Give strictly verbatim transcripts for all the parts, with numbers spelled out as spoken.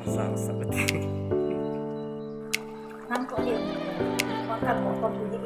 Sa, sa, sa. Nang ko din. Huwag kang magpapuli.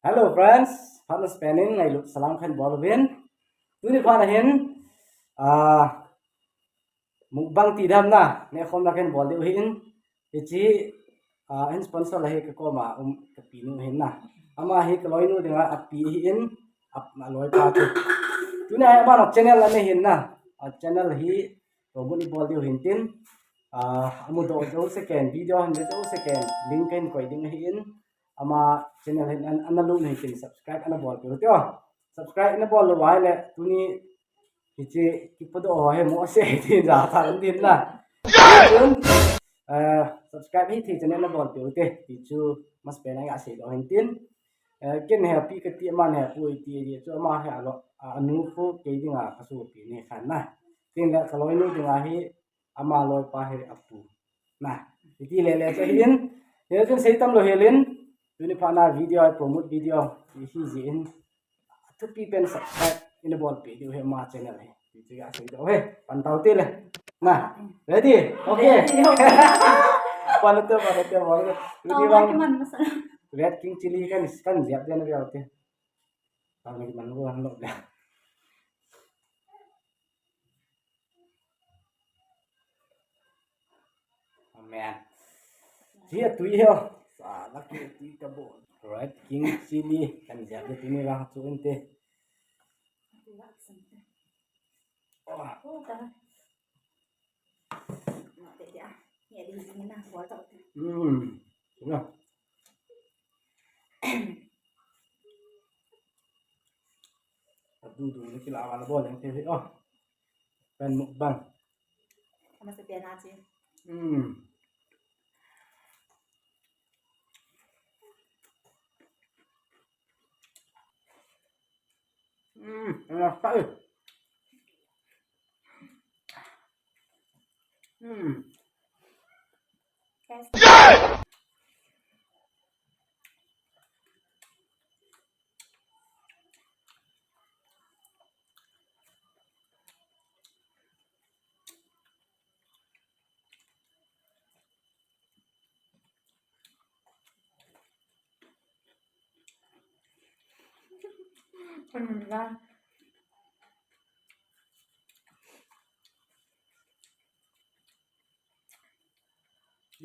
Hello friends, phat nasah pen in ngailut salam kahin bol uvin. Tuni phat a hin, ah, mukbang ti dam na, nehkhomna kahin bol diu ahin. Hiche, ah, hin sponsor la hi ka koma um, ka pinu ahin na. Ama hi ka loinu dinga api ahin, ap, aloipa chu. Tuni a hi ama channel ana hin na. A channel hi promote ibol diu ahin tin. Ah, amudoh jouse ken, video ahin ve jouse ken, link kahin koi ding ahin. Ama channel hin an, ana lut ahin tin, subscribe ana bolpeh uvin te o. Subscribe ana bol lou uva ahile, tuni hiche kipodoh ho hi mo se tin ja tha din na. Chun, eh, subscribe hithei channel ana bolpeh uvin te, ti chu masang pen a asei doh ahin tin. Eh, ken hepi kati, aman hepoi ti, ti chu ama hi alo, a, anu khu kei dinga kasopi ni khan na. Tin le ka loinu dinga hi ama loipa hi apu. Na, hiti lele chu ahin. Hichun sei tam lou hel in. Tuni phat na video, promote video hi jeh in. Thupi pen subscribe ina bolpeh diu ahi ama channel hi. Hiche asei doh ahi. Pan tau te le. Na, ready? Okay. Ready, okay. Pan te, pan te, pan te. Tuni vang. Red King Chilli kan, kan jep den ve te. Tau ni man lo, lo le. Amen. Hiche tui hi o. Sa, la ki tui ka bol. Red King Chilli. Kan jep le tuni vang chu inte. Oh. Hmm. Ya. Adu du ni kila wala bol yang te. Oh. Pen mukbang. Sama sepian aja. Hmm. Hmm, enak sekali. Hmm.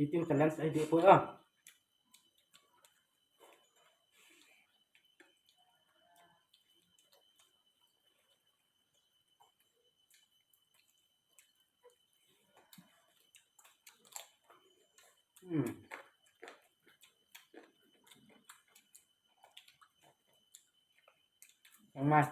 Eating challenge ahi deh poi a. Hmm. Ang mas.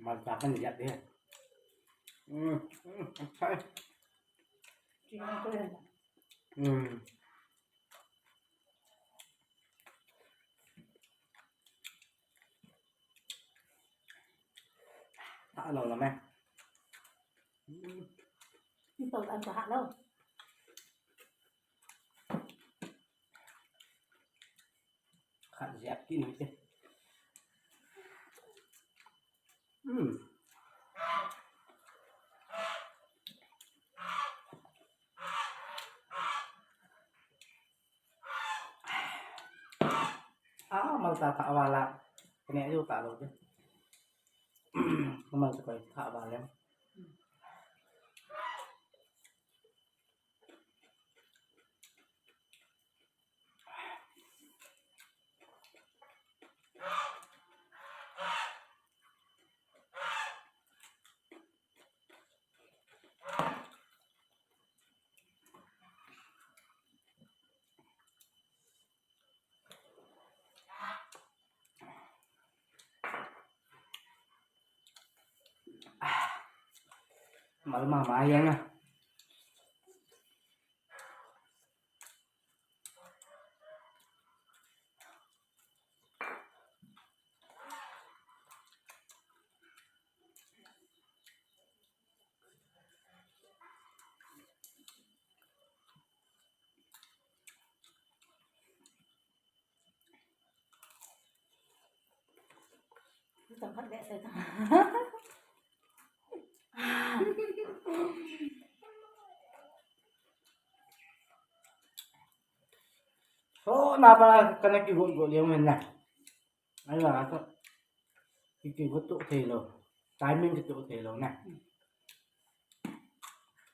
Malta kan jap dia. Hmm, hmm, okay. Hmm. Hah lou lou me. Ito an ka hah lou. Khat jep kit ni te. Hmm. Ah, Malta thah val a. Kane ju ta lou te. Malta koi thah val a. Mal mama jeng a. Tang khat beh sei tang. So, napa kana kigot got leo men na. Ai la ka. Ki kigot to thei lou. Timing kitoh thei lou na.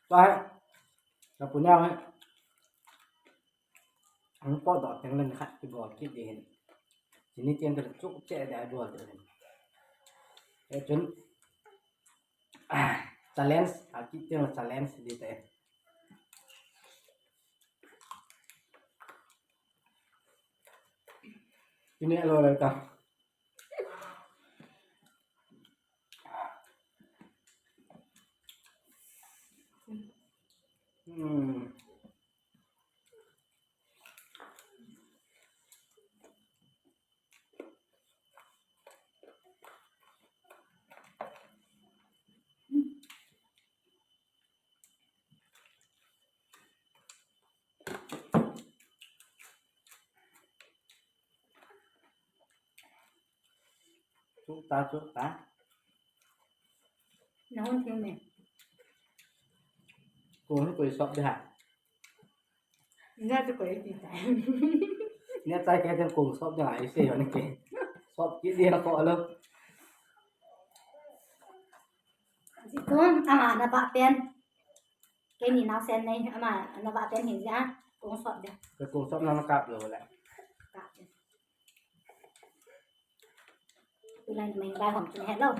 Tua, ka punya he. Hung potdoh teng le nikhat kibol kit ding ahin. Chini teng kale chuh cheh ding a bol ding ahin. Hichun, ah, challenge, akit teng le challenge ding tai. Chini alo le ta. Hmm. Chuh ta, chuh ta. Nahung thim e. Kong hi koi sop ding ham? Neh chu koi ti tai. Neh chai kei teng kong sop ding ahi sei ho ne kei. Sop kit ding a ko alo. Ji kong, ama nabah pen. Keini naosen nei, ama nabah pen hi jeh a, kong sop ding. Kei kong sop na kap lou le. Kap ding. Tulai ni mai bai hom chun het lou.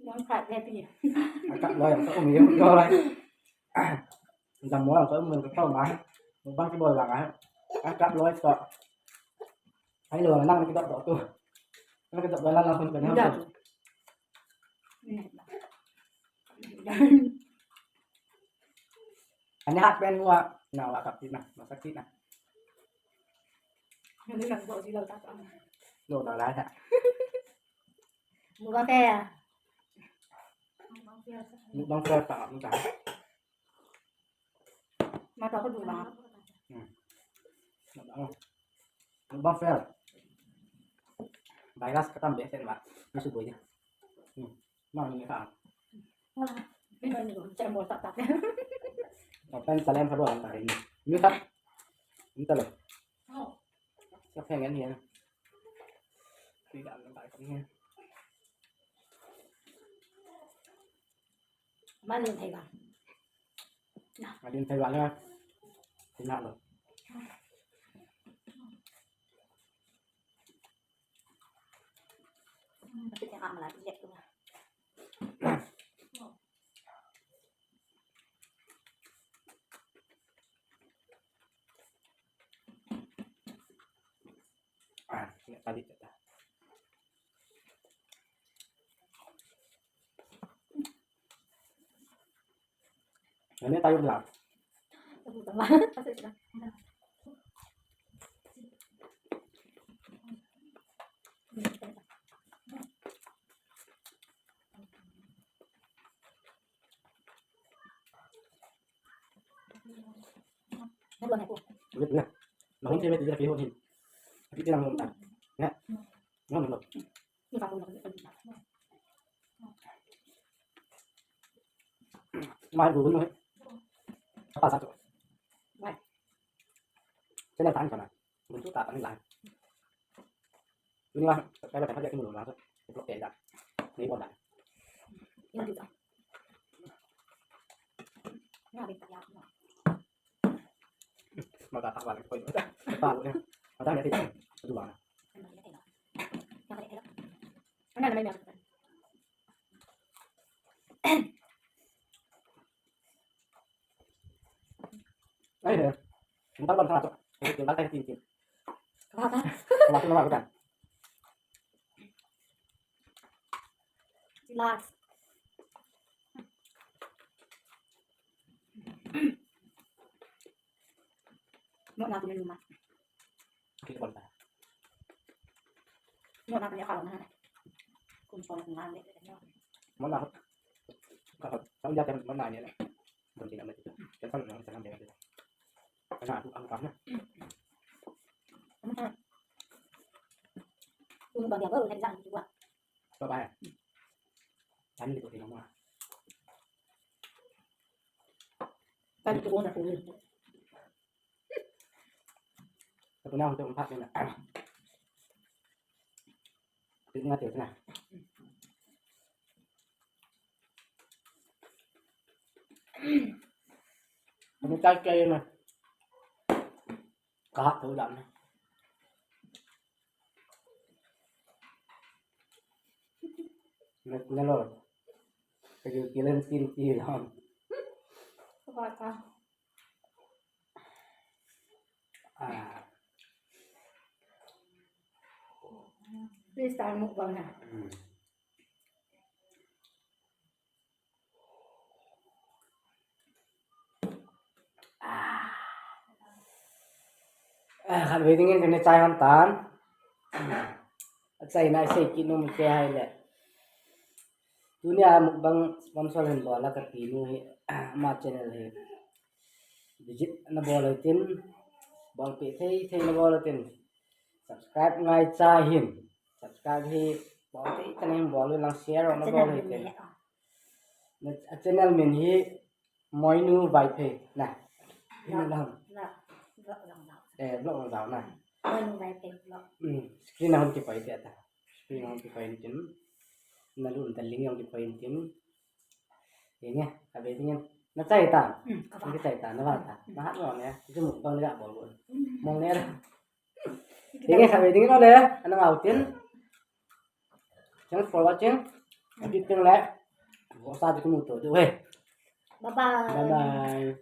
Nang khat le pi. Akap loi, ka um yau, yau lai. Jam mo, ka um, ka kau ma. Mukbang kibol lang a. Akap loi ko. Hai lo, nang kidot dot tu. Nang kidot dot lang, lang pun kena. Ani hat pen wa, na wa kap ti na, masak ti na. Lo da la ta. Mukbang fail. Mukbang fail ta, mukbang. Ma to ko du ba. Hmm. Mukbang fail. Virus khatam behseh ba. Ni suboi dia. Hmm. Mang ni ka. Ni ba ni ko chem bol tah tah. Apen salem kha bol ta ni. Ni kha. Ni ta lo. Sa phen ngan ni na. Ni da na ba ni. Ma len thei vang. Ma len thei vang na. Ti na lo. Ah, nak tadi kata. Ini tayo lang. Wait na. Mahon siya, wait, hindi na kayo, hindi. Hindi lang mahon tayo. Nga. Nga, mahon. Mahal, gugun mo, eh. Apa, satu. Why? Sila, tahan ka na. Buntu, tahan lang. Ini lah, saya akan pakai semua lah. Untuk beda. Ini bola. Ini juga. Ini habis tak ya? Magkakawa lang ko. Bago na. Madami natin. Duwa na. Ano naman yung Ay, eh. Yung talbon sa ato. Yung talbon sa ato. Kapag? Kapag na ako dyan. Last. Mo na kunin mo. Kita pala. Mo na kunin ka na. Kung sa mga ni. Mo na. Ka sa iya tem mo na ni. Don tin ama itu. Kita sa mga sa mga itu. Ana aku ang kana. Kung ba dia ba ulan lang dua. Bye bye. Kami dito tinama. Kami dito na kunin. Ito na ako ito ang pakin na. Ito nga ito na. Ano tayo kayo na? Kahap ko lang. Nalo. Kayo kilan tin kilan. Kabata. Ah. Please tayo mukbang na. Hmm. Ah. Ah, khat ve dingin kana chai hon tan. Achaina sei kit nom te hai le. Tunia mukbang sponsor hin bol a kati nu hi, ama channel hi. Visit na bol tin, bol pe thei thei na bol tin. Subscribe ngai cha hin. Subscribe hi bol thei thei na hin bol lang share na bol hin. Na channel min hi Moinu Vaiphei na. Ina lang. Vlog, vlog lang daw. Eh, vlog lang daw na. Moinu Vaiphei vlog. Hmm, screen na hon kipai te ta. Screen na hon kipai tin. Na lum ta link hon kipai tin. Ye nge, ka be tin. Na chai ta. Hmm, ka ba. Ni chai ta, na ba ta. Na hat lo ne. Ju mukbang ga bol bol. Hmm. Mong ne. Ye nge, ka be tin lo le. Ana ngau tin. Thanks for watching. Api peng le. Ko sa tu mu to du he. Bye bye. Bye bye.